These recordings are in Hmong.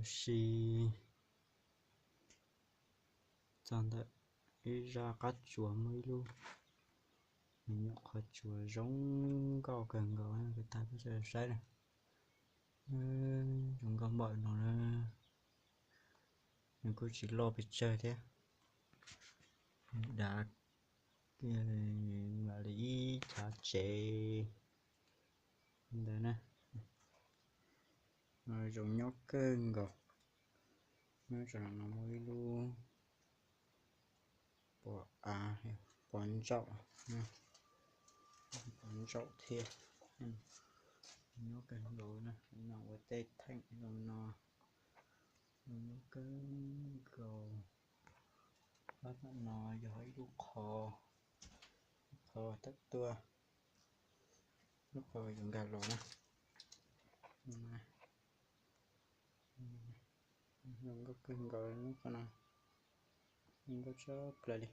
Si txog ntawm ib zaj qab tsuas muaj ib lub me nyuam qhov tsua zoo nkauj kawg nkaus, kuv tag peb sawv daws saib na. Zoo nkauj npaum no na. Nws kuj tsis loj pes tsawg thiab. Dav mam li ib chav tsev ntawd na. Zoo nyob kawg nkaus. Nyob rau no muaj ib lub pos av, pos ntsaum, pos ntsaum thiab. Nyob kawg nkaus na, no ua tej theem zoo no, zoo nyob kawg nkaus. Pab tom no yog ib lub qhov, lub qhov tawm tuaj, lub qhov yuav nkag los na. Zoo nkauj kawg nkaus lub qhov no, zoo nkauj tshaj plaws li.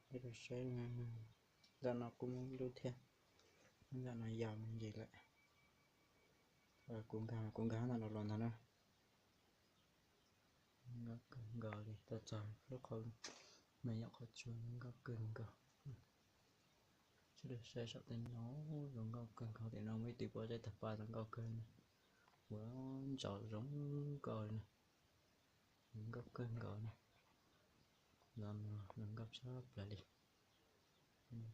Peb los saib, ntawm no kuj muaj ib lub thiab, ntawm no yau me ntsis lawm. Kuv nkag, kuv nkag ntawm no los ntag na. Zoo nkauj kawg nkaus li, tau txog lub qhov me nyuam qhov tsua zoo nkauj kawg nkaus. Sawv daws saib saum tej no, zoo nkauj kawg nkaus. Tiam no muaj ib tug pov tseg tag paj zoo nkauj kawg na, ua ntsaum zoo nkauj li na, zoo nkauj kawg nkaus na. Los no zoo nkauj tshaj plaws li.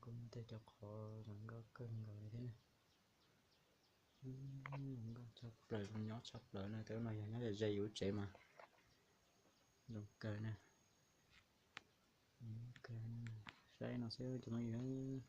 Kuj muaj tej cov qhov zoo nkauj kawg nkaus li thiab na. Zoo nkauj tshaj plaws, zoo nyob tshaj plaws na. Tej no yog nyob ze ze yus lub tsev mas zoo kawg na. Saib no xwb cov phooj ywg.